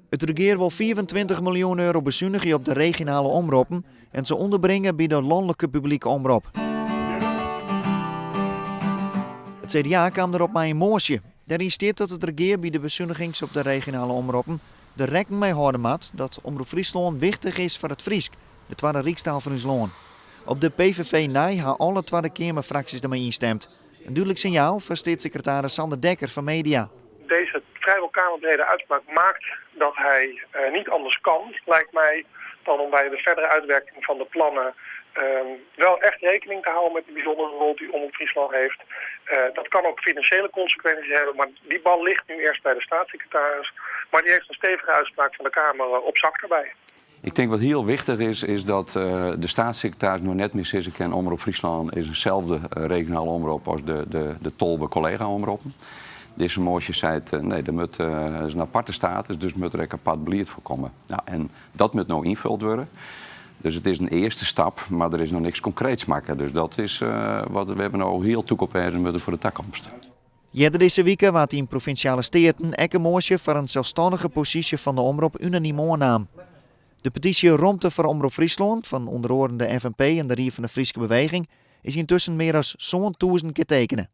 It regear wol 25 miljoen euro besunigje op de regionale omroppen en se ûnderbringe by de lanlike publike omrop. It CDA kaam derop mei in moasje. Dêryn stiet dat it regear by de besunigings op de regionale omroppen der rekken mei hâlde moat dat Omrop Fryslân wichtich is foar it Frysk, de twadde rykstaal fan ús lân. Op de PVV nei ha alle Twadde Keamerfraksjes dermei ynstimd. In dúdlik sinjaal foar steatssekretaris Sander Dekker fan Media. Deze vrijwel kamerbrede uitspraak maakt dat hij niet anders kan, lijkt mij, dan om bij de verdere uitwerking van de plannen wel echt rekening te houden met de bijzondere rol die Omroep Fryslân heeft. Dat kan ook financiële consequenties hebben, maar die bal ligt nu eerst bij de staatssecretaris. Maar die heeft een stevige uitspraak van de Kamer op zak daarbij. Ik tink wat hiel wichtich is, is dat de steatssekretaris no net mear sizze kin Omrop Fryslân is inselde regionale omrop as de 12 kollega-omroppen. Dizze moasje seit nee, der moat is in aparte status, dus moat der ek apart belied foar komme. Nou, en dat moat no ynfuld wurde. Dus it is in earste stap, mar der is noch niks konkreets makke. Dus dat is wat we no hiel tûk op wêze moatte foar de takomst. Earder dizze wike waard yn Provinsjale Steaten ek in moasje foar in selsstannige posysje fan de omrop unanym oannaam. De petysje Romte foar Omrop Fryslân fan ûnder oaren de fnp en de Rie fan de Fryske Beweging is yntusken mear as 7000 kear tekene.